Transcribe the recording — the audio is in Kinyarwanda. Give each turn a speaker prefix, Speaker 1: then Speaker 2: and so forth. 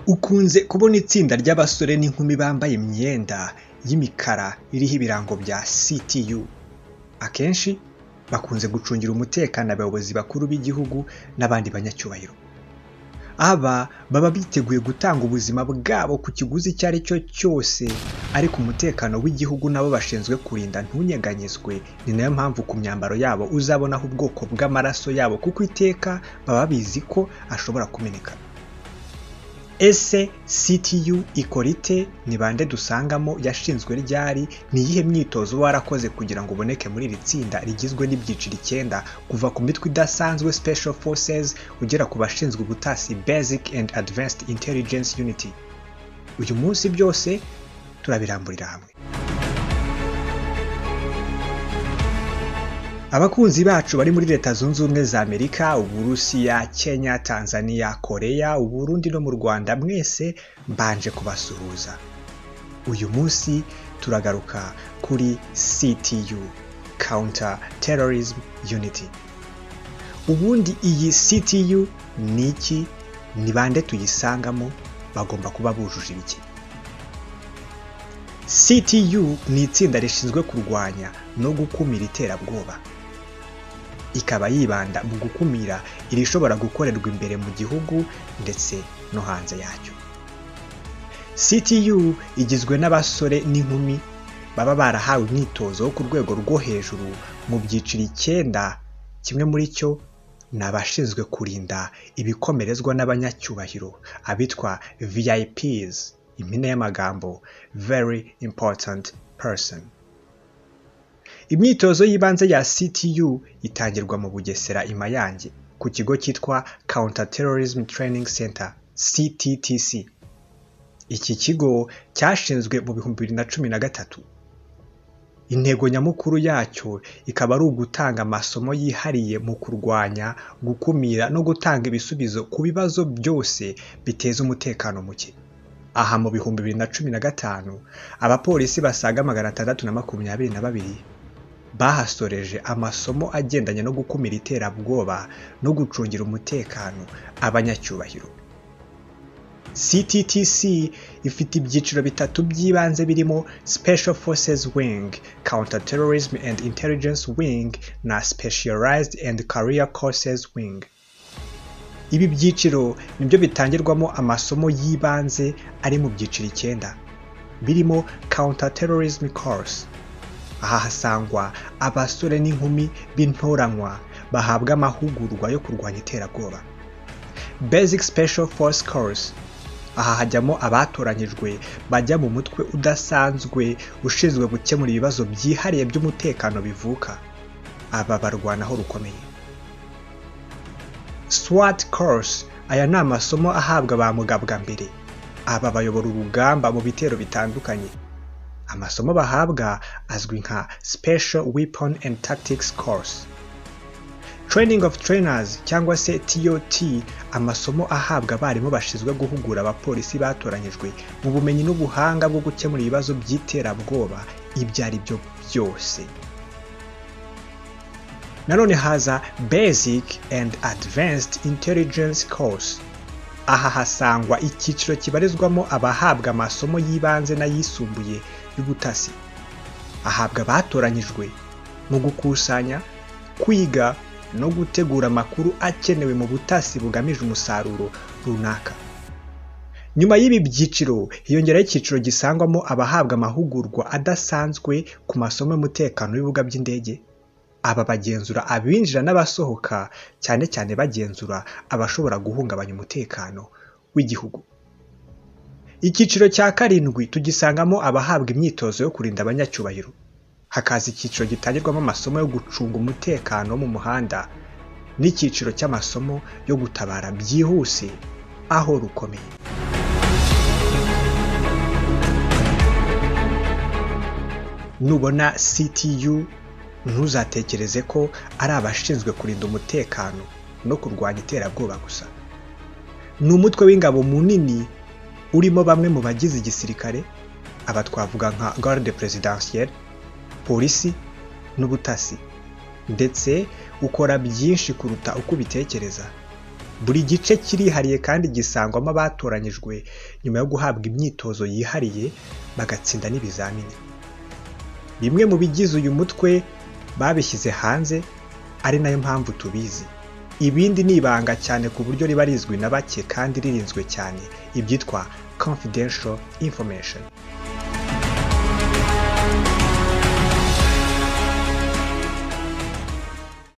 Speaker 1: Ukunze kubona itsinda ry'abasore n'inkumi bambaye imyenda y'imikara iriho ibirango bya CTU. Akenshi bakunze gucungira umutekano abayobozi bakuru b'igihugu n'abandi banyacyubahiro. Aba baba biteguye gutanga ubuzima bwabo ku kiguzi icyo ari cyo cyose, ariko umutekano w'igihugu nabo bashinzwe kurinda ntunyeganyezwe. Ni nayo mpamvu ku myambaro yabo uzabonaho ubwoko bw'amaraso yabo, kuko iteka baba bizi ko ashobora kumeneka. Ese CTU ikora ite? Ni bande dusangamo? Yashinzwe ryari? Ni iyihe myitozo uba warakoze kugira ngo uboneke muri iri tsinda rigizwe n'ibyiciro 9, kuva ku mitwe idasanzwe Special Forces ugera ku bashinzwe ubutasi Basic and Advanced Intelligence Unit? Uyu munsi byose turabiramburira hamwe. Abakunzi bacu bari muri Leta Zunze Ubumwe za Amerika, Uburusiya, Kenya, Tanzania, Korea, Uburundi no mu Rwanda, mwese mbanje kubasuhuza. Uyu munsi turagaruka kuri CTU, Counter Terrorism Unit. Ubundi iyi CTU ni iki? Ni bande tuyisangamo? Bagomba kuba bujuje ibiki? CTU ni itsinda rishinzwe kurwanya no gukumira iterabwoba. Ikaba yibanda mu gukumira irishobora gukorerwa imbere mu gihugu ndetse no hanze yacyo. CTU igizwe n'abasore n'inkumi baba barahawe imyitozo yo ku rwego rwo hejuru mu byiciro 9, kimwe muri cyo ni abashinzwe kurinda ibikomerezwa n'abanyacyubahiro, abitwa VIPs, impine y'amagambo Very Important Person. Imyitozo y'ibanze ya CTU itangirwa mu Bugesera i Mayange ku kigo cyitwa Counter Terrorism Training Center CTTC. Iki kigo cyashinzwe mu 2013. Intego nyamukuru yacyo ikaba ari ugutanga amasomo yihariye mu kurwanya, gukumira no gutanga ibisubizo ku bibazo byose biteza umutekano muke. Aha mu 2015 abapolisi basaga 622 bahasoreje amasomo agendanye no gukumira iterabwoba no gucungira umutekano abanyacyubahiro. CTTC ifite ibyiciro 3 by'ibanze birimo Special Forces Wing, Counter Terrorism and Intelligence Wing na Specialized and Career Courses Wing. Ibi byiciro nibyo bitangirwamo amasomo y'ibanze ari mu byiciro 9 birimo Counter Terrorism Course. Aha hasangwa abasore n'inkumi b'intoranywa bahabwa amahugurwa yo kurwanya iterabwoba. Basic Special Force Course, aha hajyamo abatoranyijwe bajya mu mutwe udasanzwe ushinzwe gukemura ibibazo byihariye by'umutekano bivuka. Aba barwanaho rukomeye. SWAT Course, aya ni amasomo ahabwa ba mugabwa mbere. Aba bayobora urugamba mu bitero bitandukanye. Amasomo bahabwa azwi nka Special Weapon and Tactics Course. Training of Trainers cyangwa se TOT, amasomo ahabwa abarimu bashinzwe guhugura abapolisi batoranyijwe mu bumenyi n'ubuhanga bwo gukemura ibibazo by'iterabwoba ibyo ari byo byose. Nanone haza Basic and Advanced Intelligence Course. Aha hasangwa icyiciro kibarizwamo abahabwa amasomo y'ibanze n'ayisumbuye y'ubutasi. Ahabwa abatoranyijwe mu gukusanya, kwiga no gutegura amakuru akenewe mu butasi bugamije umusaruro runaka. Nyuma y'ibi byiciro hiyongeraho icyiciro gisangwamo abahabwa amahugurwa adasanzwe ku masomo y'umutekano w'ibibuga by'indege. Aba bagenzura abinjira n'abasohoka, cyane cyane bagenzura abashobora guhungabanya umutekano w'igihugu. Icyiciro cya 7 tugisangamo abahabwa imyitozo yo kurinda abanyacyubahiro. Hakaza icyiciro gitangirwamo amasomo yo gucunga umutekano wo mu muhanda n'icyiciro cy'amasomo yo gutabara byihuse aho rukomeye. Nubona CTU ntuzatekereze ko ari abashinzwe kurinda umutekano no kurwanya iterabwoba gusa. Ni umutwe w'ingabo munini urimo bamwe mu bagize igisirikare, aba twavuga nka Garde Presidentielle, polisi n'ubutasi, ndetse ukora byinshi kuruta uko ubitekereza. Buri gice kirihariye kandi gisangwamo abatoranyijwe nyuma yo guhabwa imyitozo yihariye, bagatsinda n'ibizamini. Bimwe mu bigize uyu mutwe babishyize hanze, ari nayo mpamvu tubizi. Ibindi ni ibanga cyane ku buryo riba rizwi na bake kandi ririnzwe cyane, ibyitwa confidential information.